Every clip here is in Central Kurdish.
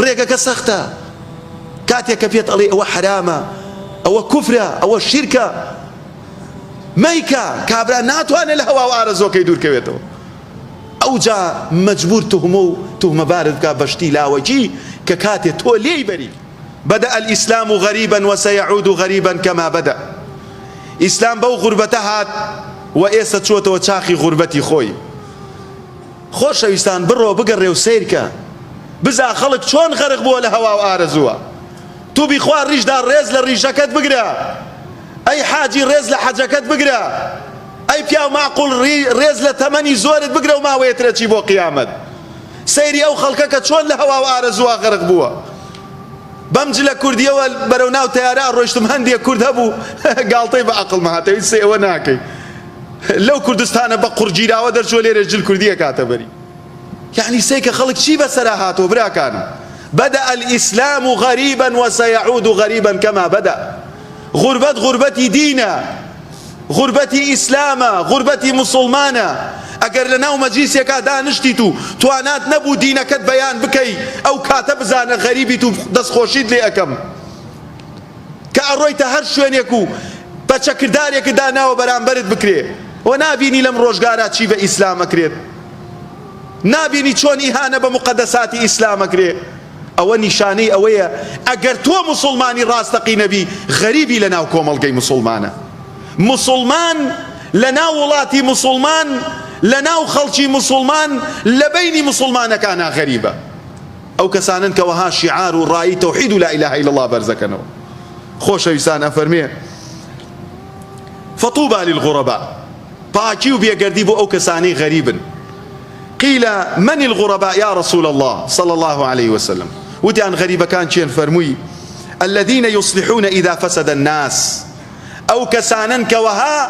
ڕێگەکە سەختە کاتێک کە پێت ئەڵێ ئەوە حەرامە ئەوە کوفرە ئەوە شیرکە مەیکە کابرا ناتوانێت لە هەوا و ئارەزۆکەی دوورکەوێتەوە ئەوجا مەجبور توهمە و توهمەبارت بکا بە شتی لاوەکی کە کاتێ تۆ لێی بەری. بدأ الاسلام غریبا وسیعود غریبا کما بدأ ئیسلام بەو غوربەتە هات و ئێستا چووەتەوە چاخی غوربەتی خۆی. خۆشەویستان بڕۆ بگەڕێ و سەیرکە بزا خەڵک چۆن غەرق بووە لە هەوا و ئارەزووە. تو بیخوا ڕیشدا ڕێز لە ڕیشەکەت بگرە. ئەی حاجی ڕێز لە حەجەکەت بگرە. ئەی پیاو ماقوڵ ڕێز لە تەمەنی زۆرت بگرە و ماوەیە ترەچی بۆ قیامەت. سەیری ئەو خەڵکە کە چۆن لە هەوا و ئارەزووا غەرق بووە. بەم جلە کوردیەوە بەرەو ناو تەیارە ئەڕۆیشتم هەندێک کورد هەبوو گاڵتەی بە ئەقڵمە هاتە هیچ سەی ئەوە ناکەی لەو کوردستانە بە قوڕگیراوە دەرچووە لێرەش جل کوردی ئەکاتە بەری. یەعنی سەیکە خەڵک چی بەسەرا هاتووە براکانم بدأ الإسلام غريبا وسيعود غريبا كما بدأ غوربەت غوربەتی دینە غوربەتی ئیسلامە غوربەتی موسوڵمانە ئەگەر لە ناو مەجلیسێکا دانشتیت و توانات نەبوو دینەکەت بەیان بکەی ئەو کاتە بزانە غەریبیت و دەستخۆشیت لێ ئەکەم کە ئەڕۆیتە هەر شوێنێک و پەچەکردارێکت داناوە بەرامبەرت بکرێ و نابینی لەم ڕۆژگارا چی بە ئیسلام ئەکرێت نابینی چۆن ئیهانە بە موقەدەساتی ئیسلام ئەکرێ ئەوە نیشانەی ئەوەیە ئەگەر تۆ موسوڵمانی ڕاستەقینە بی غەریبی لە ناو کۆمەڵگەی موسوڵمانە موسوڵمان لە ناو وڵاتی موسوڵمان لە ناو خەڵکی موسوڵمان لە بەینی موسوڵمانەکانا غەریبە ئەو کەسانەن کە وەها شیعار و ڕایی تەوحید و لا اله الا اللە بەرزەکەنەوە خۆشەویستان ئەفەرمێ فطوبى للغرباء پاکی و بێگەردی بۆ ئەو کەسانەی غەریبن قیل من الغرباء یا رسول اللە صلی اللە علیه وسلم وتیان غەریبەکان کێن فەرمووی الذین یصلحون اذا فسد الناس ئەو کەسانەن کە وەها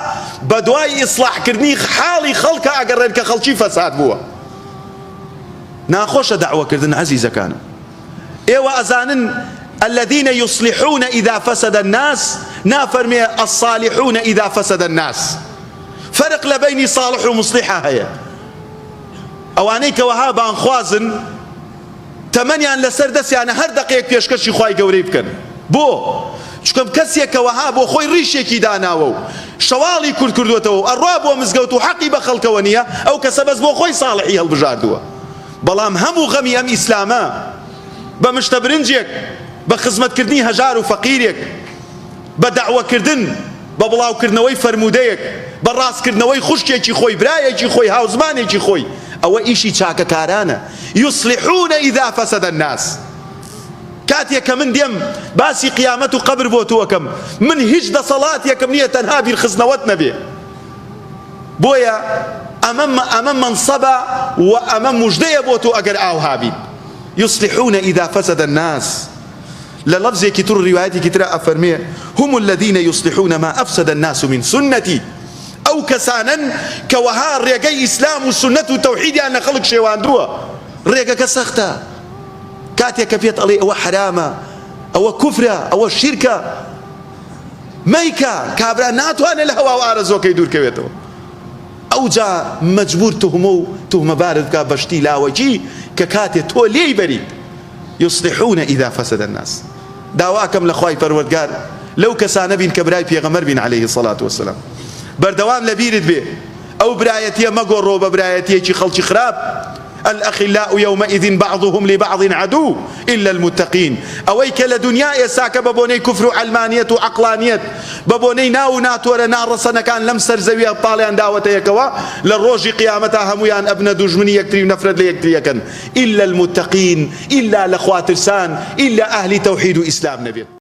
بەدوای ئیسلاحکردنی حاڵی خەڵکە ئەگەڕێن کە خەڵکی فەساد بووە ناخۆشە دەعوەکردن عەزیزەکانم ئێوە ئەزانن الذین یصلحون اذا فسد الناس نافەرمێ الصالحون اذا فسد الناس فەرق لە بەینی صاڵح و موسڵیحا هەیە ئەوانەی کە وەها بانگخوازن تەمەنیان لەسەر دەستیانە هەر دەقەیەک پێشکەشی خوای گەورەی بکەن بۆ چونکە کەسێک کە وەها بۆ خۆی ڕیشێکی داناوە و شەواڵی کورت کردوێتەوە و ئەڕوا بۆ مزگەوت و حەقی بە خەڵکەوە نییە ئەو کەسە بەس بۆ خۆی ساڵحی هەڵبژاردووە بەڵام هەموو غەمی ئەم ئیسلامە بە مشتە برنجێک بە خزمەتکردنی هەژار و فەقیرێک بە دەعوەکردن، بە بڵاوکردنەوەی فەرموودەیەک، بە ڕاستکردنەوەی خوشکێکی خۆی، برایەکی خۆی، هاوزمانێکی خۆی، ئەوە ئیشی چاکەکارانە، یصلحون اذا فسد الناس. کاتێک کە من دێم باسی قیامەت و قەبر بۆ تۆ ئەکەم، من هیچ دەسەڵاتێکم نییە تەنها بیرخستنەوەت نەبێ. بۆیە ئەمە ئەمە مەنسەبە و ئەمە موژدەیە بۆ تۆ ئەگەر ئاوها بیت. یصلحون اذا فسد الناس. لە لەفزێکی تر و ڕیوایەتێکی ترا ئەفەرموێ، هم الذین یصلحون ما افسد الناس من سنتی، ئەو کەسانەن کە وەها ڕێگەی ئیسلام و سوننەت و تەوحیدیان لە خەڵک شێواندووە. ڕێگەکە سەختە، کاتێک کە پێت ئەڵێ ئەوە حەرامە، ئەوە کوفرە، ئەوە شیرکە، مەیکە، کابرا ناتوانێت لە هەوا و ئارەزووەکەی دوورکەوێتەوە، ئەوجا مەجبور توهمە و توهمەبارت بکا بە شتی لاوەکی کە کاتێ تۆ لێی بەریت. یصلحون اذا فسد الناس داواکەم لە خوای پەروەردگار لەو کەسانە بین کە برای پێغەمبەر بین علیه الصلاة والسلام بەردەوام لە بیرت بێ ئەو برایەتیە مەگۆڕۆ بە برایەتیەکی خەڵکی خراپ الأخلاء يومئذ بعضهم لبعض عدو إلا المتقين ئەوەی کە لە دنیا ئێساکە بە بۆنەی کوفر و عەلمانیەت و عەقڵانیەت بە بۆنەی ناو و ناتۆرە ناڕەسەنەکان لەم سەر زەویە پاڵیان داوەتە یەکەوە لە ڕۆژی قیامەتا هەموویان ئەبنە دوژمنی یەکتری و نەفرەت لە یەکتری ئەکەن الا المتقین ئیلا لە خواترسان ئیلا ئەهلی تەوحید و ئیسلام نەبێت.